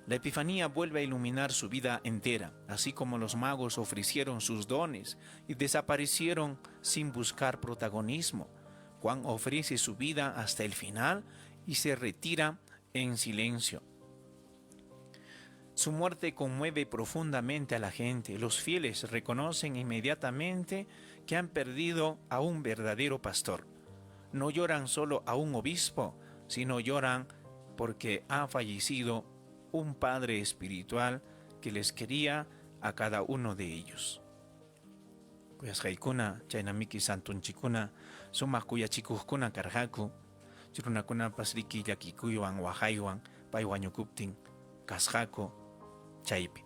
La Epifanía vuelve a iluminar su vida entera, así como los magos ofrecieron sus dones y desaparecieron sin buscar protagonismo. Juan ofrece su vida hasta el final y se retira en silencio. Su muerte conmueve profundamente a la gente. Los fieles reconocen inmediatamente que han perdido a un verdadero pastor. No lloran solo a un obispo, sino lloran porque ha fallecido un padre espiritual que les quería a cada uno de ellos. Kuyasqaykuna, chaynamiki santunchikuna, sumaq kuyachikuqkuna karqaku, runakunapas riki llakikuywan waqaywan pay wañukuptin kasqaku chaypi.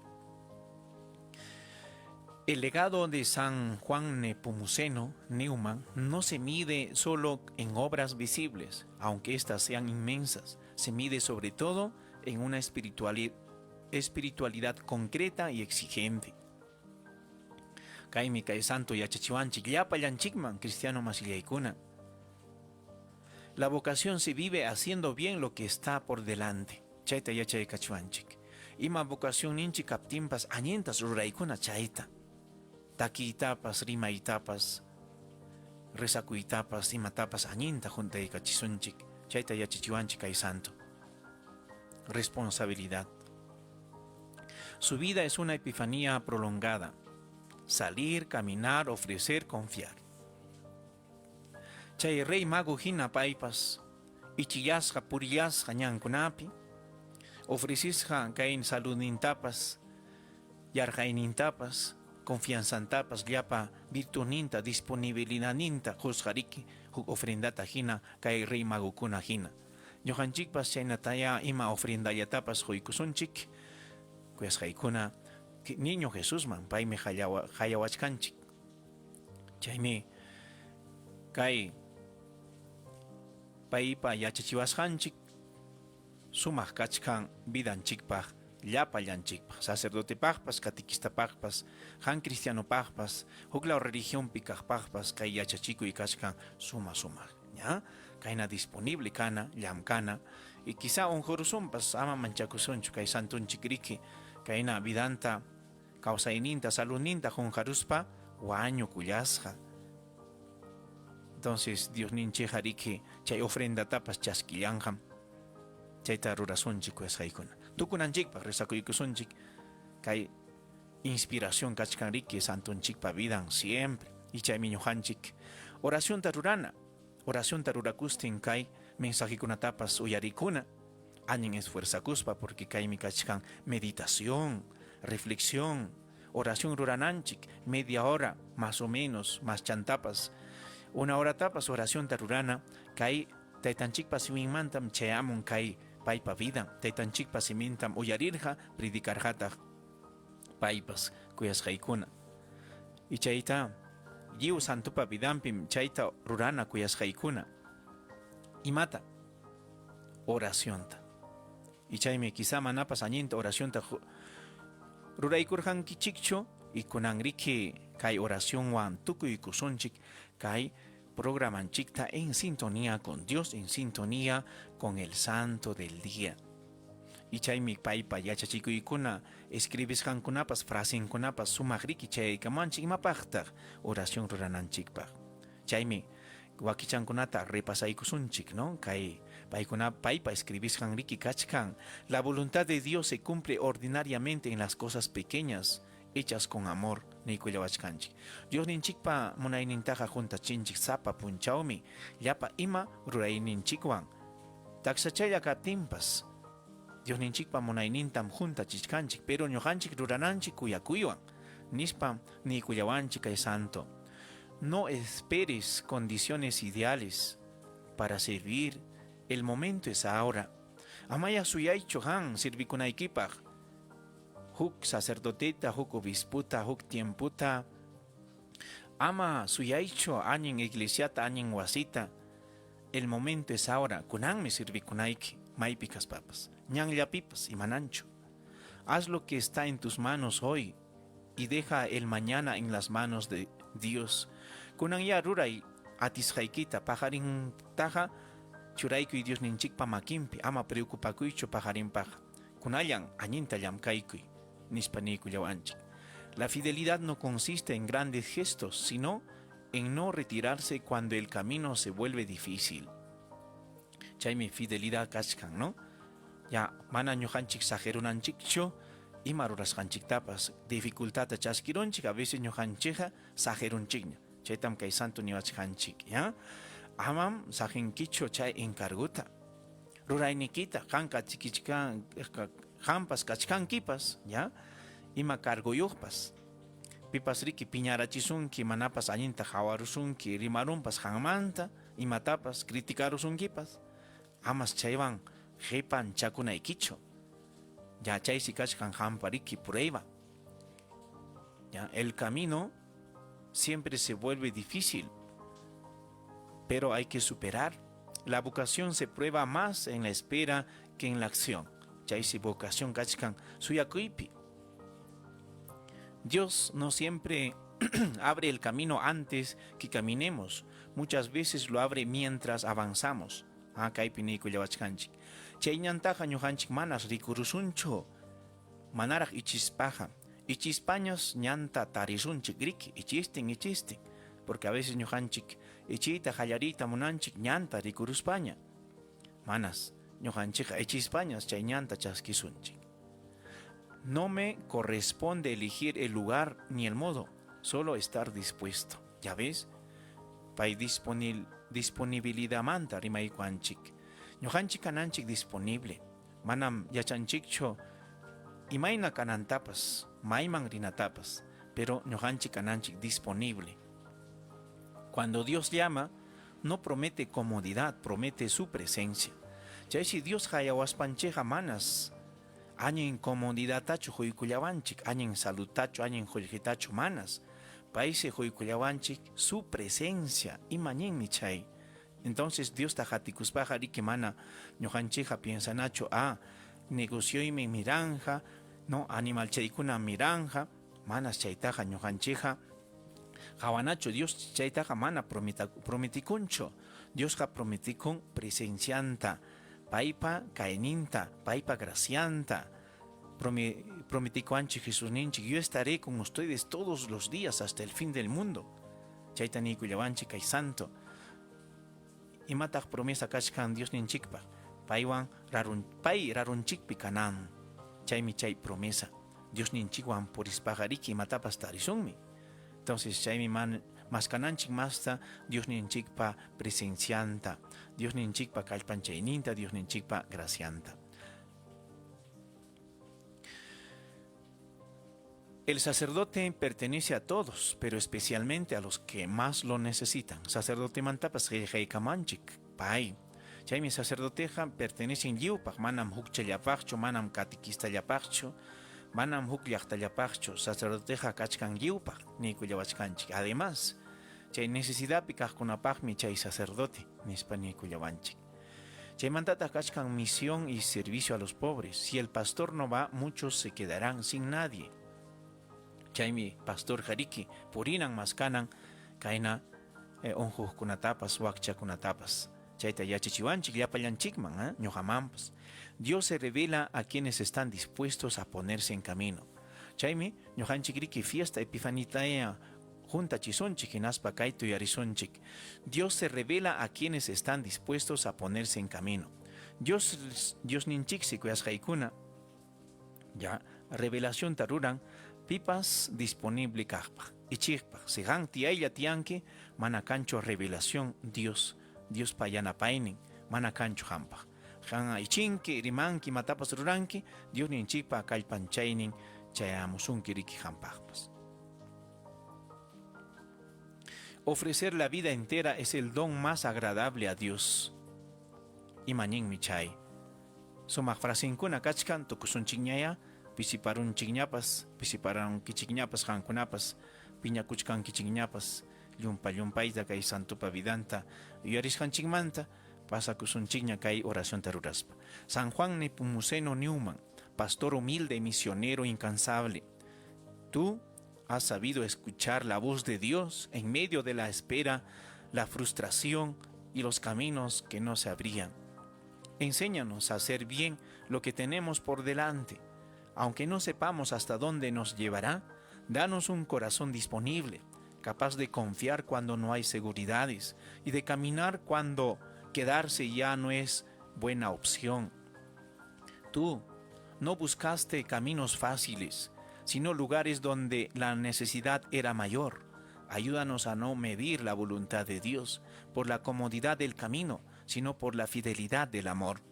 El legado de San Juan Nepomuceno Neumann no se mide solo en obras visibles, aunque éstas sean inmensas, se mide sobre todo en una espiritualidad concreta y exigente. Kaymi kay santo yachachiwanchik llapallanchikman cristiano masillaykuna. La vocación se vive haciendo bien lo que está por delante. Chayta yachaykachiwanchik. Ima vocación ninchik kaptinpas allintas ruraykuna chayta. Takiytapas, rimaytapas, rezakuytapas, imatapas allinta huntaykachisunchik. Chayta yachachiwanchik kay santo. Responsabilidad. Su vida es una epifanía prolongada. Salir, caminar, ofrecer, confiar. Chay rey mago hina paypas, ichillasqa purillasqa ñankunapi, ofrecisqa kay saludnintapas, yarqaynintapas, confianzantapas, llapa virtuninta, disponibilidadninta qusqariki huk ofrendata hina kay rey magukuna hina. Ñuqanchikpas chaynataya ima ofrendallatapas quykusunchik, kuyasqaykuna niño Jesusman paymi hayawachkanchik. Chaymi kay paypa yachachiwasqanchik sumaq kachkan vidanchikpaq llapallanchikpaq, sacerdotepaqpas, catequistapaqpas, han cristianopaqpas, huklaw religionpi kaqpaqpas kay yachachikuy kachkan suma sumaq, ¿ya? Kayna disponible kana, llamkana, y quizá unqurusunpas ama manchakusunchu kay santunchik riki, kayna vidanta, kawsayninta, saludninta qunqaruspa wañukullasqa. Entonces Diosninchikqa riki chay ofrendatapas chaskillanqam. Chayta rurasunchik kuyasqaykuna. Tukunanchikpaq rezakuykusunchik kay inspiración kachkan riki santunchikpa vidan siempre. Y chaymi ñuqanchik oracionta rurana, oracionta rurakustin kay mensajekunatapas uyarikuna, allin esfuerzakuspa porque kaymi kachkan meditación, reflexión, oración rurananchik media hora más o menos, más chantapas, una hora tapas oración rurana, kay taytanchikpa siminmantam chayamun kay paypa vida, taytanchikpa simintam uyarirqa predicarqataq paypas kuyasqaykuna. Y chayta lliw santupa vidanpim chayta rurana kuyasqaykuna. Imata? Oracionta. Y chaymi quizá manapas allinta oracionta ruraykurqankichikchu y kunanriki kay oracionwan tukuykusunchik kay programanchikta en sintonía con Dios, en sintonía con el santo del día. Y chaymi paypa yachachikuykuna escribisqankunapas frasenkunapas sumaq riki chayaykamanchik imapaqtaq oración rurananchikpaq. Chaymi wakichankunata repasaykusunchik, ¿no? Kay paykuna paypa escribisqan riki kachkan. La voluntad de Dios se cumple ordinariamente en las cosas pequeñas hechas con amor niykullawachkanchik. Diosninchikpa munaynintaqa huntachinchik sapa punchawmi llapa ima rurayninchikwan. Taksachalla kaptinpas Diosninchikpa munaynintam huntachichkanchik, pero ñuqanchik rurananchik kuyakuywan nispa niykullawanchik kay santo. No esperes condiciones ideales para servir. El momento es ahora. Amaya suyaychu han sirvikunaykipaq. Huk sacerdoteta, huk obisputa, huk tiemputa. Ama suyaychu allin iglesiata, allin wasita. El momento es ahora. Kunanmi sirvikunayki, maypi kaspapas. Ñanllapipas imananchu. Haz lo que está en tus manos hoy y deja el mañana en las manos de Dios. Kunan ya ruray atisqaykita paqarintaqa Churaykuy Diosninchikpa makinpi, ama preocupakuychu paqarinpaqqa. Kunallan allinta llamkaykuy, nispa niykullawanchik. La fidelidad no consiste en grandes gestos, sino en no retirarse cuando el camino se vuelve difícil. Chaymi fidelidad kachkan, no? Ya mana ñuqanchik saqirunanchikchu ima rurasqanchiktapas dificultadta chaskirunchik, a veces ñuqanchikqa saqirunchikña. Chaytam kay santo niwachkanchik, ya? Amam saqinkichu chay encarguta. Ruraynikita qan kachikichkan qampas kachkankipas, ya? Ima cargoyuqpas. Pipas riki piñarachisunki, manapas allinta qawarusunki, rimarunpas qanmanta, imatapas criticarusunkipas. Amas chaywan qipanchakunaykichu. Ya chaysi kachkan qampa riki prueba. Ya, el camino siempre se vuelve difícil, pero hay que superar. La vocación se prueba más en la espera que en la acción. Chaysi vocación kachkan suyakuypi. Dios no siempre abre el camino antes que caminemos. Muchas veces lo abre mientras avanzamos. Ah, kaypi niykullawachkanchik. Chay ñantaqa ñuqanchik manas rikurusunchu. Manaraq ichispaqa. Ichispañas ñanta tarisunchik riki, ichistin, ichistin. Porque a veces ñuqanchik ichiyta qallariyta munanchik ñanta rikuruspaña. Manas ñuqanchikqa ichispañas chay ñanta chaskisunchik. No me corresponde elegir el lugar ni el modo, solo estar dispuesto. ¿Ya ves? Pay disponibilidadmanta rimaykuanchik. Ñuqanchik kananchik disponible. Manam yachanchikchu imayna kanantapas, mayman rinatapas, pero ñuqanchik kananchik disponible. Cuando Dios llama, no promete comodidad, promete su presencia. Chaysi Dios qayawaspanchikqa manas allin comodidadtachu quykullawanchik, allin saludtachu, allin qullqitachu manas. Paysi quykullawanchik su presencia, ima ñinmi chay. Entonces Diosta qatikuspaqa riki mana ñuqanchikqa piensanachu, ah, negocioymi miranja, no, animalchaykuna miranja, manas chaytaqa ñuqanchikqa qawanachu. Dios chaytaqa mana prometikunchu. Diosqa prometikun presencianta, paypa kayninta, paypa gracianta. Prometikuanchik Jesusninchik, yo estaré con ustedes todos los días hasta el fin del mundo. Chayta niykullawanchik kay santo. Imataq promesa kachkan Diosninchikpaq? Paywan rarun, pay rarunchikpi kanan. Chaymi chay promesa. Diosninchikwan purispaqa riki imatapas tarisunmi. Entonces chaymi man maskananchik masta Diosninchikpa presencianta, Diosninchikpa kallpanchayninta, Diosninchikpa gracianta. El sacerdote pertenece a todos, pero especialmente a los que más lo necesitan. Sacerdote mantapas qillqaykamanchik, pay. Chaymi sacerdoteqa pertenecen lliwpaq, manam hukchallapaqchu, manam catequistallapaqchu, manam huk llaqtallapaqchu. Sacerdoteqa kachkan lliwpaq, niykullawachkanchik. Además, chay necesidadpi kaqkunapaqmi chay sacerdote, nispa niykullawanchik. Chaymantataq kachkan misión y servicio a los pobres. Si el pastor no va, muchos se quedarán sin nadie. Chaymi pastor qariki purinan maskanan kayna unquqkunatapas, wakchakunatapas. Chayta yachachiwanchik llapallanchikman, ñuqamanpas. Dios se revela a quienes están dispuestos a ponerse en camino. Chaymi ñuqanchik riki fiesta epifanitaya juntachisunchik hinaspa kayta yuyarisunchik. Dios se revela a quienes están dispuestos a ponerse en camino. Dios Diosninchiksi kuyasqaykuna ya revelacionta ruran pipas disponible kaqpaq, ichiqpaq. Si qan tiyaylla tiyanki, mana kanchu revelación Dios, Diospa yanapaynin mana kanchu qampaq. Qan ichinki, rimanki, imatapas ruranki, Diosninchikpa kallpanchaynin chayamusunki riki qampaqpas. Ofrecer la vida entera es el don más agradable a Dios. Ima ninmi chay. Sumaq frasinkuna kachkan tukusunchikñaya, pisiparunchikñapas, pisiparankichikñapas qamkunapas, piñakuchkankichikñapas, llumpa llumpayta kay santupa vidanta yuyarisqanchikmanta pasakusunchikña kay oracionta ruraspa. San Juan Nepomuceno Newman, pastor humilde y misionero incansable. Tú has sabido escuchar la voz de Dios en medio de la espera, la frustración y los caminos que no se abrían. Enséñanos a hacer bien lo que tenemos por delante. Aunque no sepamos hasta dónde nos llevará, danos un corazón disponible, capaz de confiar cuando no hay seguridades y de caminar cuando quedarse ya no es buena opción. Tú no buscaste caminos fáciles, sino lugares donde la necesidad era mayor. Ayúdanos a no medir la voluntad de Dios por la comodidad del camino, sino por la fidelidad del amor.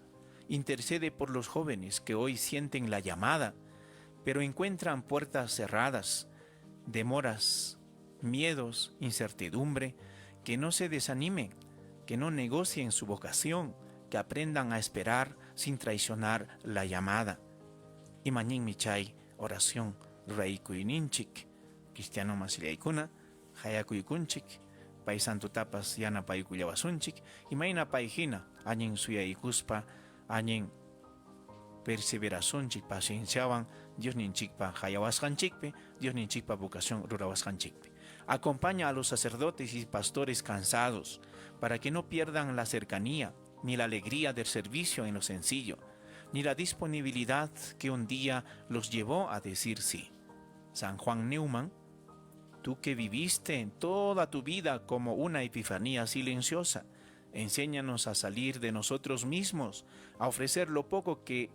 Intercede por los jóvenes que hoy sienten la llamada, pero encuentran puertas cerradas, demoras, miedos, incertidumbre, que no se desanimen, que no negocien su vocación, que aprendan a esperar sin traicionar la llamada. Imañinmi chay oración ruraykuyninchik, cristiano masillaykuna, qayakuykunchik, pay santutapas yanapaykullawasunchik, imayna pay hina allin suyaykuspa, allin perseverasunchik pacienciawan Diosninchikpa qayawasqanchikpi, Diosninchikpa vocación rurawasqanchikpi. Acompaña a los sacerdotes y pastores cansados para que no pierdan la cercanía ni la alegría del servicio en lo sencillo, ni la disponibilidad que un día los llevó a decir sí. San Juan Neumann, tú que viviste toda tu vida como una epifanía silenciosa, enséñanos a salir de nosotros mismos, a ofrecer lo poco que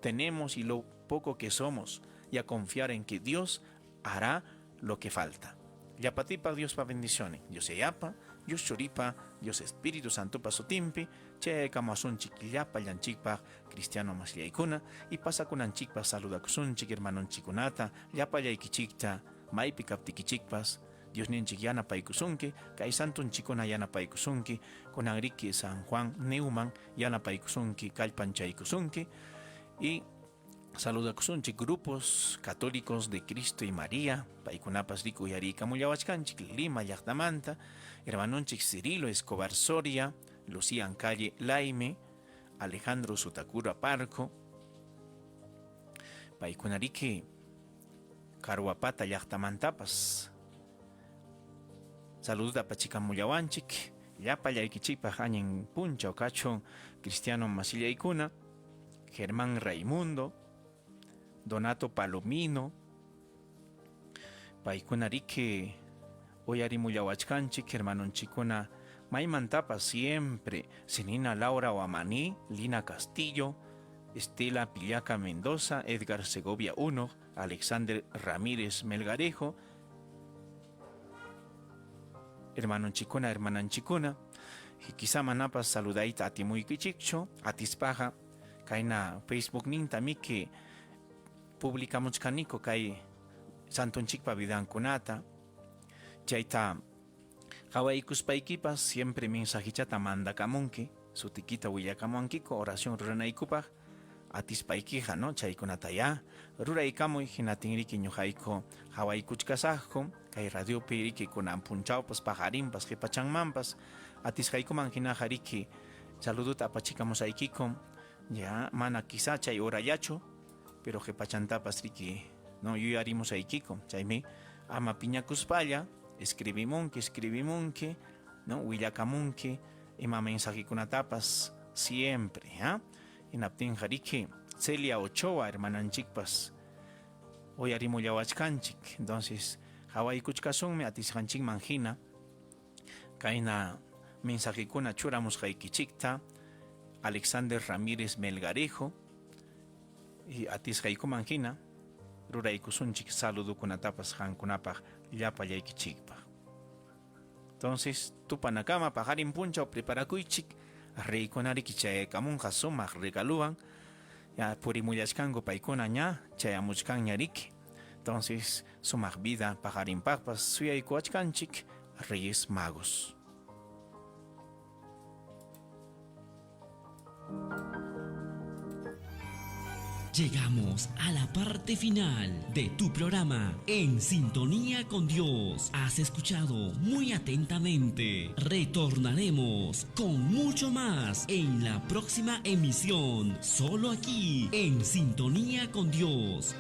tenemos y lo poco que somos, y a confiar en que Dios hará lo que falta. Llapatipa Diospa bendiciones. Dios Yayapa, Dios Churipa, Dios Espíritu Santopa sutinpi, chayaykamuwasunchik llapallanchikpaq cristiano masillaykuna y pasakunanchikpaq saludakusunchik hermanonchikkunata llapallaykichikta maypi kaptikichikpas Diosninchik yanapaykusunki kay santonchikkuna yanapaykusunki kunanriki San Juan Neumann yanapaykusunki kallpanchaykusunki y saludakusunchik grupos católicos de Cristo y María, paykunapas rikuyariykamullawachkanchik Lima llaqtamanta, hermanonchik Cirilo Escobar Soria, Lucía Ancalle Laime, Alejandro Sutacura Parco, paykunariki Carhuapata llaqtamantapas saluduta apachikamullawanchik, llapallaykichikpaq allin punchaw kachun cristiano masillaykuna, Germán Raimundo, Donato Palomino, paykunariki uyarimullawachkanchik hermanonchikkuna maymantapas siempre, Senina Laura Huamaní, Lina Castillo, Estela Pillaca Mendoza, Edgar Segovia Uno, Alexander Ramírez Melgarejo, hermanonchikkuna, hermananchikkuna, quizá manapas saludayta atimuykichikchu, atispaqa kayna Facebookninta miki publicamuchkaniku kay santonchikpa vidankunata, chayta qhawaykuspaykipas siempre mensajichata mandakamunki, sutikita willakamuwankiku oración ruranaykupaq, atispaykiqa no chaykunata ya ruraykamuy hinatinriki ñuqayku qhawaykuchkasaqku kay radiopi riki kunan punchawpas paqarinpas qhipachanmanpas atisqaykuman hinaqa riki saluduta apachikamusaykiku ya mana quizá chay horallachu pero qhipachantapas riki no yuyarimusaykiku chaymi ama piñakuspalla escribimunki escribimunki no willakamunki ima mensajekunatapas siempre ¿ah? Hinaptinqa riki Celia Ochoa hermananchikpas uyarimullawachkanchik entonces qhawaykuchkasunmi atisqanchikman hina kayna mensajekuna churamusqaykichikta Alexander Ramírez Melgarejo y atisqaykuman hina ruraykusunchik saludukunatapas qamkunapaq llapallaykichikpaq. Entonces tupanakama paqarin punchaw preparakuychik reykunariki chayaykamunqa sumaq regaluwan ya purimullachkanku paykuna ña chayamuchkanña riki. Entonces sumaq vida paqarinpaqpas suyaykuwachkanchik Reyes Magos. Llegamos a la parte final de tu programa En Sintonía con Dios. Has escuchado muy atentamente. Retornaremos con mucho más en la próxima emisión, solo aquí en Sintonía con Dios.